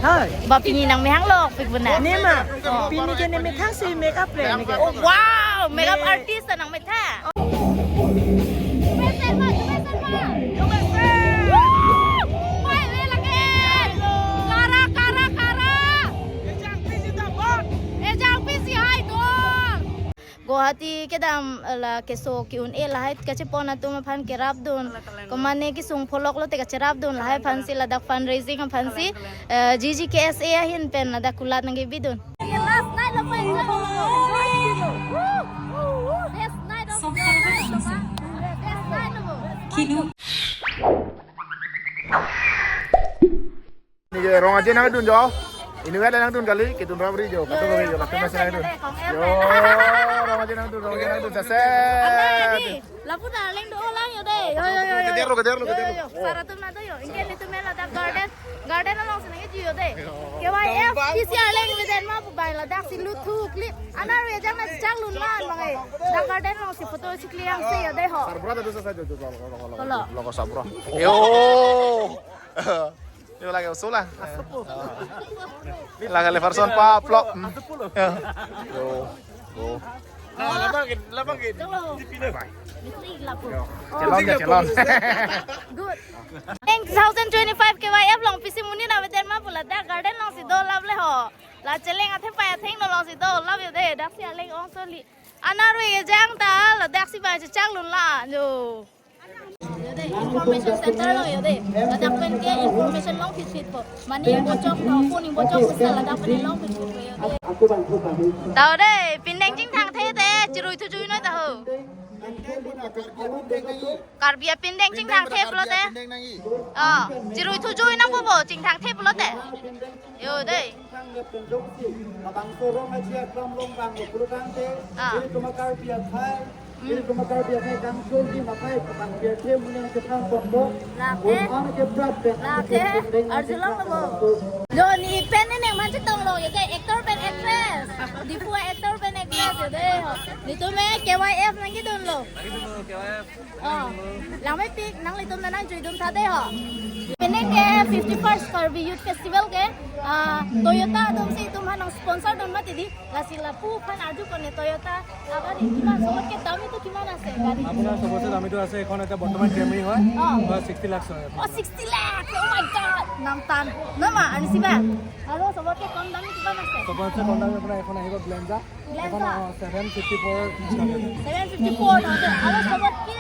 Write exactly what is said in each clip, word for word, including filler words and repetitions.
Hai. Ba pini nangmethang lok pik bana. Ne ma. Oh. Pini ke ne methang si makeup le ne ke. Oh, wow, makeup Ne- artist nangmethang. Woo! Mai le lake. Kara, kara, kara. Ejang pisi hai dol. Guwahati kedam, eh, la keso ke-un-e lahai kachepon atum aphan kerapdun. Kalang, kalang. Komane kesung pholok lote kacherapdun lahai Kalang, aphansi kalang. Ladak fundraising aphansi, Kalang, kalang. Eh, G G K S A ahin pen ladak kulat nangkebidun. Last night lo, my God. Best night of your life, lo, ma. Best night lo. Kinu. Nike rong aje nangdun jo. Inutvet nangdun kali, kedun rap ri jo. Yo, katu yo, ri jo, yo, katu kong mesen F nangdun. Kong F. Yo, rong aje nangdun, rong aje nangdun, saset. Ante, ante. Lapu ta leng do lang yo de. Yo, yo, yo, yo. Kedero, kedero, yo, yo, kedero. Yo. Sar atum nado yo. Ingke nelitum ladak garden, garden alongsi nangji yo de. Yo. K Y F P C aleng veden ma pu bai ladaksi lut thu clip. Anar we jang na chak lun lan mangai. Dak garden alongsi photo si kliang se yo de ho. Sarbura ta do sa sa jo, jo, jo, jo, jo, jo. Holo. Logo sarbura. Yo. Yo lake usul lah. Lake le person pa plok. Hmm. Yo. Yo. Nah, labang ke, labang ke. Tuh. Di pina. Di pina lapu. Yo. Oh. Chelon ya, chelon. Good. Eng two thousand twenty-five K Y F along pisi monit aveden ma pu ladak garden alongsi dolap le ho. La cheleng atheng pai atheng dolongsi dolap yo de. Daksi aleng ong soli. Anar we jang ta ladaksi bai chak lun la yo. Yo de, information center lo yo de. Ladak pen ke information longphit phit po. Mane ingbochok no, phone ingbochok sita ladak pen longphit phit po yo de. Tau de, pindeng chingthang the te, chirui thujui noi ta ho. Karbi apindeng chingthang the pulote. Oh, chirui thujui nangpo bo, chingthang the pulote. Yo de. Thang nep pen jongsi, labangso rong aji aklam long bang lo pulo tangte, Ah. Nelitum Karbi akhai, Hmm. Nelitum Karbi akhai kangchongji makai, kabang pirthe muning kethang pokpo, Lake. Bun an ke prap pen, Lake. Arjulong lo bo. Yo, ne pen ne neng man chetong lo, yo ke actor pen actress. Diphu actor pen actress, yo de ho. Nelitum K Y F nangkedun lo. Lagi dulu, K Y F. Oh, langmepik nanglitum nangjui dun tha de ho. Pini ke fifty-first Karbi Youth Festival ke, ah, Toyota atum si itum aphan nang sponsor dun mati di, lasi lapu aphan arju kone Toyota agari kiman sobot ke dami tu kiman ase gari? আপোনাৰ চবতছে দামীটো আছে, এখন এতিয়া বৰ্তমান কেমৰি হয়, অ। হয়, sixty lakhs হয়। Oh, sixty lakhs, oh my God, namtan. Nama, ani siba? Aro sobot ke kom dami kiman ase? চবতছে কম দামী আপোনাৰ এখন আহিব গ্লেঞ্জা। গ্লেঞ্জা। এখন, অ, seven fifty four। Seven fifty four thousand। Aro sobot ke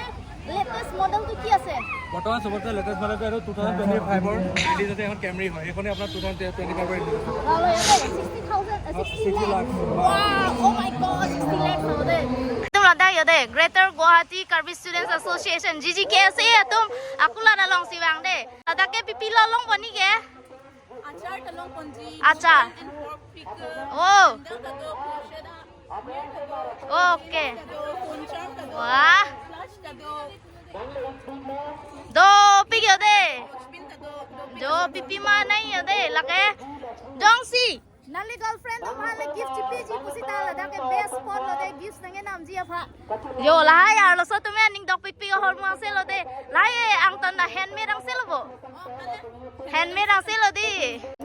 latest model tu ki ase? বৰ্তমান চবতছে লেটেষ্ট মডেলটো এইটো two thousand twenty five ৰ ৰিলিজ আছে, এখন কেমৰি হয়। এইখনে আপোনাৰ two thousand twenty five ৰ ৰিলিজ আছে। Alo yo de, sixty thousand, uh, sixty lakhs. Wow, oh my God, sixty lakhs lo de. Itum ladak yo de, Greater Guwahati Karbi Students Association, G G K S A atum akulat alongsi vang de. Ladak ke pipi lo longpo neke? Achar ta longponji, Achar. Noodle and pork pickle, Oh. Noodle ta do, kosher ta, beer ta do, Okay. Ta do, punchar ta do, Wah. Flush ta do, Dopik yo de. Dustbin ta do, dopik Jo ta do. Pipi ma nai yo de lake. Jongsi. Nangli girlfriend atum aphan le gift chipiji pusita ladak ke best spot lo de, gift nangkenamji aphan. Yo, lahai arloso atum aning dok pikpik ahormu angse lo de. Lahai angton ta handmade angse lo bo. Handmade angse lo de.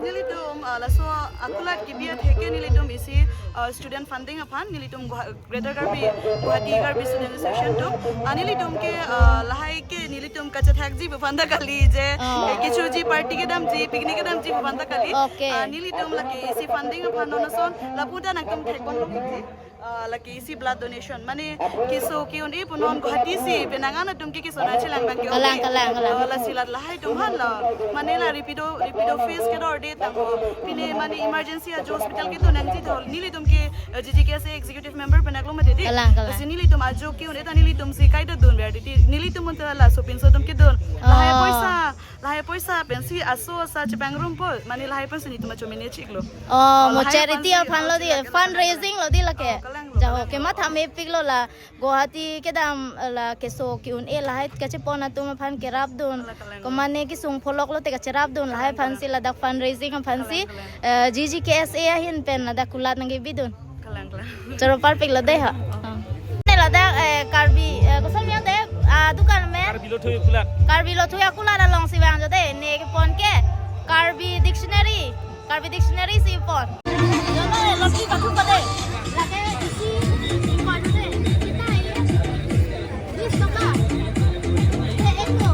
Nelitum, ah, laso akulat kebi atheke nelitum isi, ah, student funding aphan nelitum Guha-, Greater Karbi, Guwahati Karbi Student Association atum. Ah, nelitum ke, ah, lahai ke nelitum kachethakji pu aphan ta kali je, Oh. eh, kichuji party kedamji, picnic kedamji pu aphan ta kali. Okay. Ah, nelitum lake isi funding aphan non ason, lapu ta nangtum thekpon lo kiti. Ah, lake isi blood donation. Mane keso ke-un-e pu non Guwahati si penang an atum ke keso nangchelang abang ke Kalang, okay. kalang, kalang. Ah, lasi lat lahai atum aphan la. Mane la rapido, rapido fees kedor de tangho. Pine mane emergency ajo hospital kedo nangji tho. Nelitum ke, eh, G G K S A executive member pen aklo mati di. Kalang, kalang. Lasi nelitum ajo ke-un-e ta nelitum si kaita dunver di. Nelitum unta la sopinso atum kedun. Lahai Oh. poisa. Lahai poisa pensi aso asa chepangrum po, mane lahai pensi nelitum acho mene chiklo. Oh, Oh, mo lahai charity pensi, aphan oh, lo di, chilak, fundraising lo di lake. Oh, kalang lo, Jaho kalang lo. Kematham epik lo la, Guwahati kedam la keso ke-un-e lahai kachepon atum aphan kerapdun. Kalang, kalang. Komane kesung pholok lote kacherapdun, lahai Kalang, kalang. aphansi ladak fundraising aphansi, Kalang, kalang. eh, G G K S A ahin pen ladak kulat nangkebidun. Kalang, kalang. Choro parpik lo de ha. Oh. Ne ladak, eh, Karbi, eh, koson ya de, ah, dukan me? Karbi Lothui Akulat. Karbi Lothui Akulat alongsi vang jo de, ne kepon ke Karbi dictionary. Karbi dictionary si pon. Jona lottery kathum pade. Lake isi pon de. Kita ye. Bis toka. Ye ek to.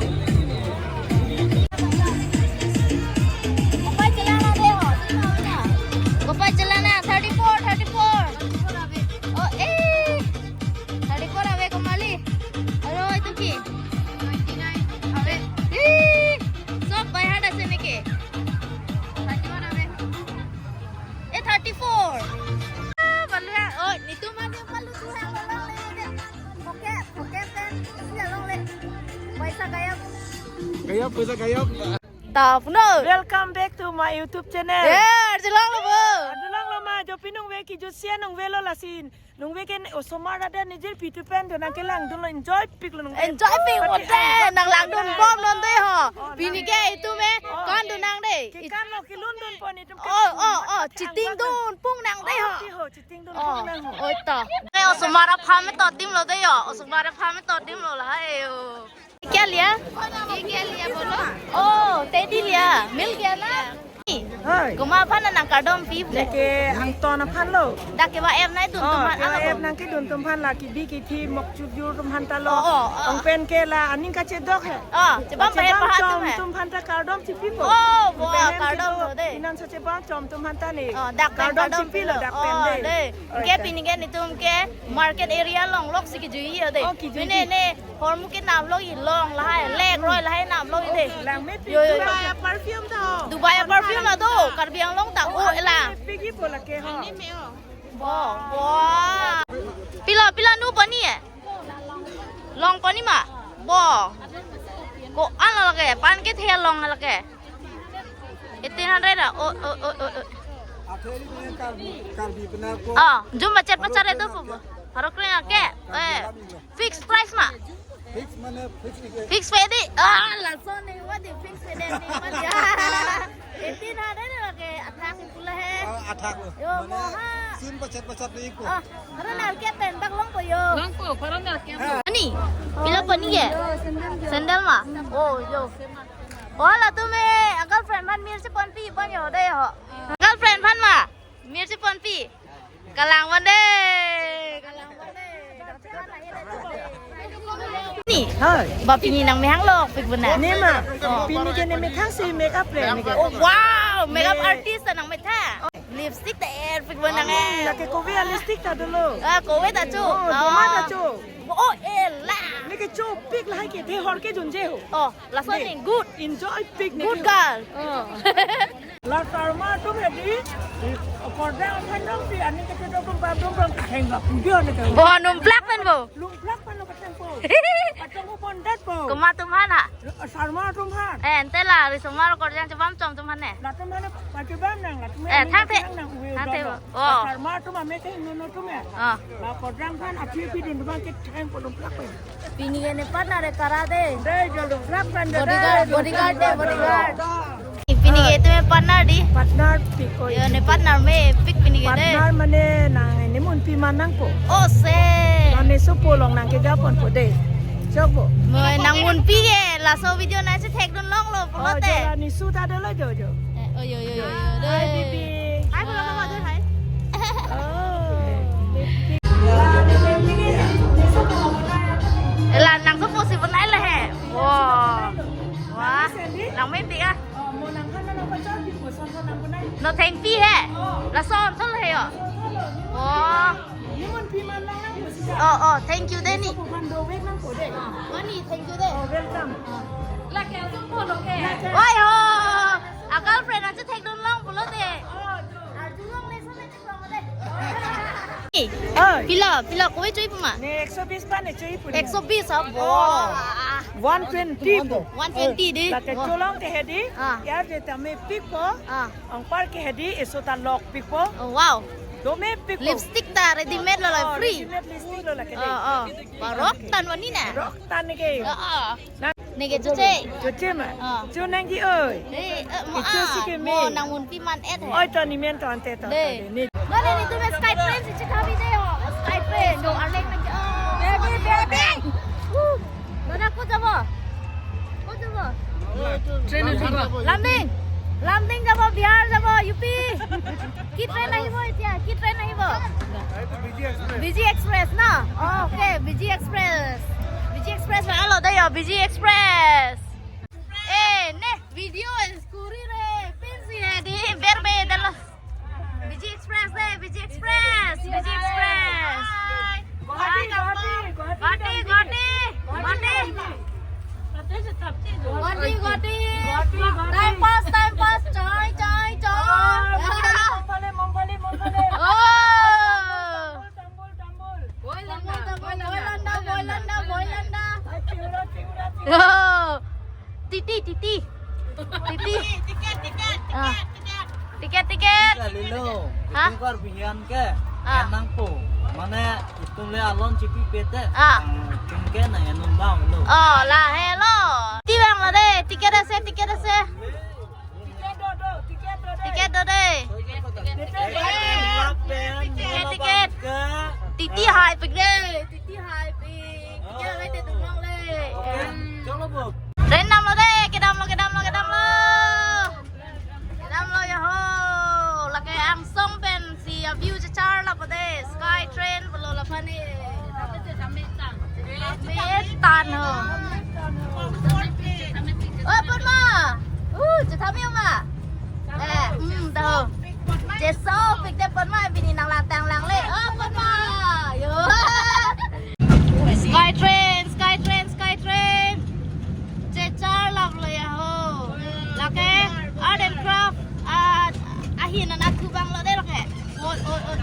Kopai chelana de ho. Kopai chelana thirty-four, thirty-four. Oh, eh. Thirty-four ave komali. Aro itu ki. Twenty-nine ave. Eh. Sob by heart ase neke. Thirty-one ave. Eh, thirty-four. Ah, balu ya. Oh, nitum mane balu tu hai balang le. Oke, oke, pen. Isi along le. Paisa gayab. Gayab, paisa gayab. Ta puno. Welcome back to my YouTube channel. Eh, arjulong lo bo. Arjulong lo ma, jo pinung ve ki jo sia nung ve lo lasin. Nung ve ke osomar ada nijir pitu pen do nang kelang dun lo enjoy pik lo nung ve. Enjoy pik. Pati bote, ang nang lang dun bom non de ho. Oh, pini ke itu me, oh, kon dun nang de. Ke kan lo ke lun dun pon itum ke. Oh, oh, oh, pati cheating ang dun pung nang de ho. Oh, ti ho, cheating dun pung nang ho. Oh, to. Eh, osomar aphan me totim lo de yo. Osomar aphan me totim lo la, eh, yo. क्या लिया? ये क्या लिया बोलो? Oh, teddy लिया। मिल गया ना? Hai. Komat aphan nang kardom pi ble? Ke angton aphan lo. Dak ke ba app nai dun. Oh, tum aphan ke ala app bo. Nang kedun atum aphan la kibi kithi mok chujur atum aphan ta lo. Oh, oh, oh. Ong pen ke la aning kachedok he. Oh, chebam bahir chebam paha chom atum he. Atum aphan ta kardom chipi po. Oh, bo, pen kardom ke lo de. Inan so chebam chom atum aphan ta ne. Oh, dak pen kardom kardom chipi lo, lo. Dak pen. Oh, de. De. Oke. Ke pini ke nitum ke market area along lok si kijui yo de. Oh, kijui. Ne, ne. Hormu ke nam lo i long lahai, lek roi lahai nam lo i de. Lang me pi. Yo, yo, yo. Dubai perfume tho. Dubai perfume na do, Karbi Anglong ta o ela. Pigi bola ke ho. Bo, bo. Pila, pila nu pani e? Long pani ma? Bo. Ko-an lo lake, pan ke the long lake. Eighteen hundred a? O, o, o, o, o. Atheri punya Karbi, Karbi benar ko. Ah, jum macet pacar itu po. Harok kre ake. Eh, fix price ma? Fix mane fix ike. Fix pedi. Ah, lason ni, what the fix pedi ni, what the? Eighteen hundred lake, athak pula he. Ah, athak lo. Yo, mane moha. Sun pachat pachat ni ko. Ah, haro nar ke pen bak long po yo. Long po, haro nar ke. Ani, pila pani ke? Sandal ma? Oh, yo. Oh, latum e, uncle friend aphan mirchi ponpi, pon yo, de ho. Uncle friend aphan ma, mirchi ponpi. Kalang pon de. Kalang pon de. Ni, hai. Ba pini nang methang lok pik bena. Ne ma, oh. Pini ke ne methang si makeup le ne ke. Oh, wow, makeup artist nang methang. Lipstick ta er pik bena nang e. Lake kove a lipstick ta dolo. Ah, kove ta cho. Oh, doma ta cho. Oh, ela. Ne ke cho pik lahai ke, the hor ke junje ho. Oh, lason ni good. Enjoy pik ne. Good girl. Oh. La Sarma atum hedi, kordang aphan dong si, ani kete dong tum bam dong dong ketheng ba pujo ne ke. Bo numplak pen bo. Lumplak pen lo ketheng po. Atong ko pondat po. Komat atum aphan ha? Sarma atum aphan. Eh, ante la, risomar kordang chebam chom atum aphan ne. Latum aphan ne, pachebam nang, latum eh, aphan thang the. Nang uwe thang the dong bo. Oh. Sarma atum ame ke inono atum ya. Oh. La kordang aphan api api dun atum aphan ketheng po lumplak pen. Pini ke ne partner e kara de. Dei, jolo, rap kan de, bodyguard, dei, bodyguard de, bodyguard. Pini ke itu me partner di. Partner pik oi. Yo, ne partner mepik pini ke de. Partner mane nang ne munpi man nangpo. Oh, se. Mane sopo along nang keja ponpo de. Sopo. Mo nang munpi ke, laso video nang si thekdun longlo, oh, pulote. Jala nisu ta dolo jo jo. Eh, oh, yo, yo, yo, yo, de. Hi, baby. Hi, pulo mama, de, hi. Oh. Ela nang sopo si bonai le he. Wah. Wah. Nang mepik ah. No thengpi he. Lason thol he yo. Wah. Oh, oh, thank you de ni. Mani, thank you de. Welcome. Oi ho. A girlfriend aja thekdun long pulote. Oi. Pila, pila, kove cho-i pu ma? Ne ekso bis pa ne cho-i pu ne. Ekso bis ha, bo. Oh. One twenty po. One twenty de. Lake cholong te hedi. Ah. Yar de tame pik po. Ah. Angpar ke hedi, eso ta lok pik po. Oh, wow. Dome pik po. Lipstick ta ready made lo la, oh, free. Ready made lipstick lo lake de. Oh, oh. Ba rok tan wani na. Rok tan ke. Oh, oh. Na neke choche. Choche ma. Ah. Cho nangji oi. Eh, eh, mo, icho ah, si ke mo me. Nang munpi man et he. Oi to ni men to ante to. De. Ni. Mane nitum me Skype friend si chikha bi de ho. Skype friend do arleng nangji. Oh. Baby, baby. Woo. Dada, kot jabo? Kot jabo? Train e jabo. Lumding. Lumding jabo, Bihar jabo, U P. কি train আহিব এতিয়া? কি train আহিব? এইটো B G express. B G express ন? অ, okay, B G express. B G express, hello, দে, অ, বি জি এক্সপ্ৰেছ। এ, নে, ভিডিঅ' কৰি ৰে, পিনছি হে দি, বেৰ বে, দে লো। বি জি এক্সপ্ৰেছ দে, B G express, B G express. Guwahati, Guwahati, Guwahati, Guwahati, Guwahati. Guwahati, Guwahati. Time pass, time pass, joy, joy, joy. মুম্বালে, মুম্বালে, মুম্বালে। অ। Boilanda, boilanda, boilanda, boilanda, boilanda. Oh. Titi, titi. Titi. Tiket, tiket, ah, tiket, tiket. Tiket, tiket. Kalilo. Hah? Itu kar bihan ke. Ah. Enang po. Mane itum le alon chipi pete. Ah. Itum ke na enun bang lo. Oh, la hello. Tiwang lo de. Tiket ase, tiket ase. Tiket do de. Tiket, tiket. Titi hai pik de. Titi hai pik. Tiket le te tumang le. Em. Chalo bo. Train dam lo de, kedam lo, kedam lo, kedam lo. Kedam lo ya ho. Lake angsong pensi a-view chechar lapu de. Sky train pulo lapu ni. Metan ho. Oh, pon ma. Uh, chethan me ma. Eh, hmm, dah ho. Cheso pik de pon ma, pini nanglang tanglang le. Oh, pon ma. Yo. Sky train, sky train, sky train. Chechar lapu lo ya ho. Lake art and craft, ah, ahin anak kubang lo de lake. Oi, oi, oi.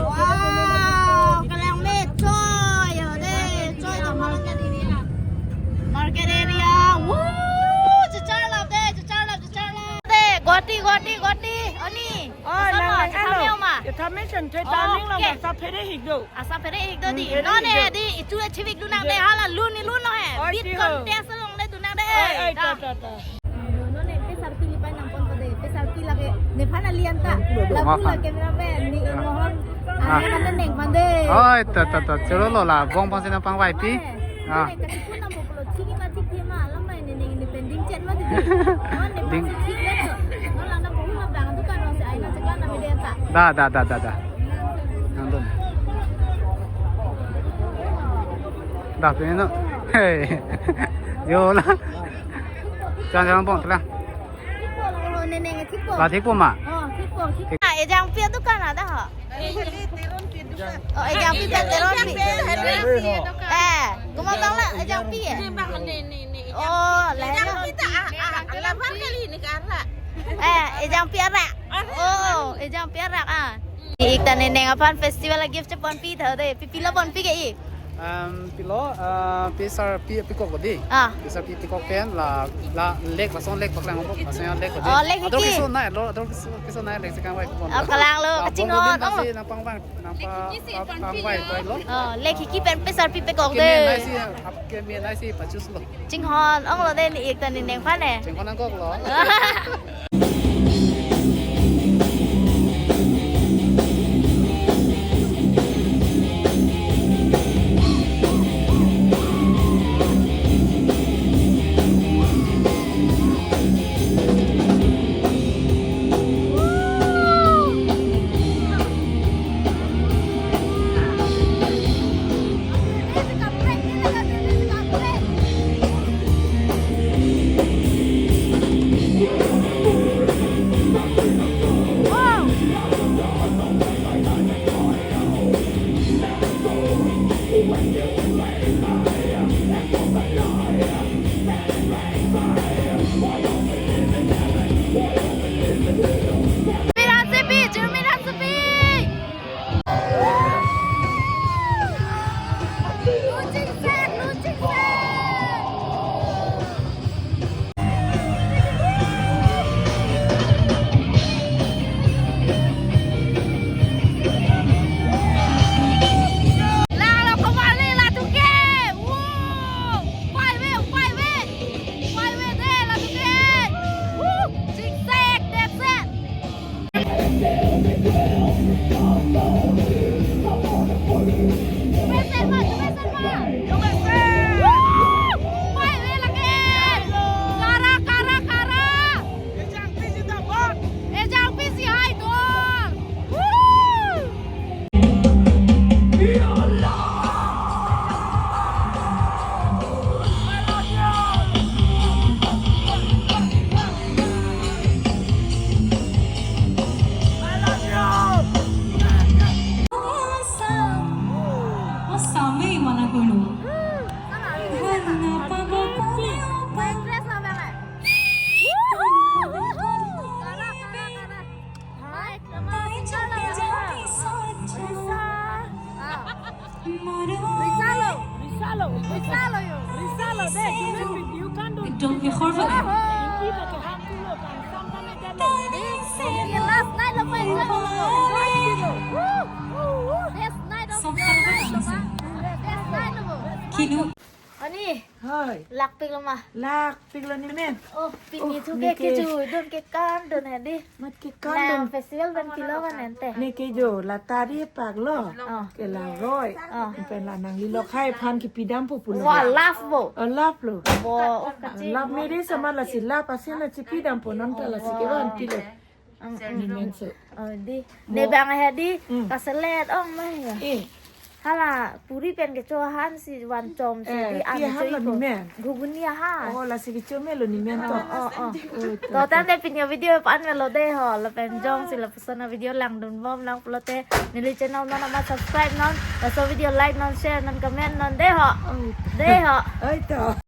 Wow, kalang me choi, yo de, choi to market area. Market area, woo, chechar lap de, chechar lap, chechar lap. De, Guwahati, Guwahati, Guwahati, oni. Oh, asan lang, lo, lang, chethan ano? Me ma? Chethan me chen, the timing lo, okay. Asa phere hik do. Asa phere hik do di. Hmm, phere hik do. Non he di, itum le chivik dun nang de, hala lun ni lun lo he. Oi, beat ti ho. Contest along le dun nang de. Oi, oi, ta, ta, ta, ta. Non ne pesarpi lipai nangponpo de, pesarpi lake nephan ali anta. Lapu la cameraman, ne mohon. Ah. Ane mane neng mande. Oi, ta, ta, ta. Choro lo la, bong bong si nangpangvaipi. Oi. Ah. Ne kachipun nangpo pulo, chini ma chik thema, lamai ne neng independent chet ma di. Non nephan ding. Si chik le. Non lang nang puhula bang dukan nang si aina chikla nang mede anta. Da, da, da, da, da. Nang dun. Da, pino. Hey. Yo la. Chang chang pon tla. Thikpo la, oh, ne neng thikpo. La thikpo ma? Oh, thikpo, thikpo. Ah, Ejangpi adukan ada ha? Oh, Ejangpi pen Teronpi. Eh, guma bang la, Ejangpi ya? Ini bang, ini, ini, ini. Oh, la ya. Ejangpi ta, ah, ah, laban kali ini ke arah. Eh, Ejangpi arak. Oh, Ejangpi arak ah. Ik ta ne neng aphan festival a-gift cheponpi tha de, pi pilo ponpi ke ik? Um, pilo, uh, pesarpi pikok ko di. Ah. Pesarpi pikok pen la, la lek, lason lek paklang ko, lason lek ko di. Oh, lek hiki. Ador keso nai, ador, ador keso, keso nai lek si kangvai pon. Oh, kalang lo, la kachinghon, bong bong oh. Si nangpangvang, nangpa, pangvai toi lo. Oh, lek hiki pen pesarpi pikok de. Keme nai si, ap keme nai si pachus lo. Chinghon ong lo de, ne ik ta ne neng aphan eh. Chinghon nangkok lo. Ani, hoi, lakpiklo ma? Lakpiklo ni men. Oh, pini, oh, thu neke ke kejui dun, kekan dun hedi. Mat kekan dun. Nang festival pen kelo van ente. Neke jo, la tari paklo. Oh. Ke la roi. Oh. Pen la nanglilo khai aphan kepidampo pulo. Wah, love bo. Oh, love lo. Bo, oh, kachin. Love marriage sama lasi love asin la chepidampo, non ta lasi kevan pilo. Ang, ang. Ni men so. Oh, di. Bo. Ne bang hedi, mm, kaselet ong ma ya. Eh. Hala, puri pen kecho han si van chom si, eh, di pi an han cho lo iko. Ni men? Ghuguni ahan. Oh, lasi kecho melo ni men to. Oh, oh, oh. Oh, to, to. Tangte pini avideo pan melo dei ho, lapen jongsi lapuson avideo langdunbom lang pulote, neli channel non amat subscribe non, laso video like non, share non, comment non dei ho. Oh. Dei ho. Oi to.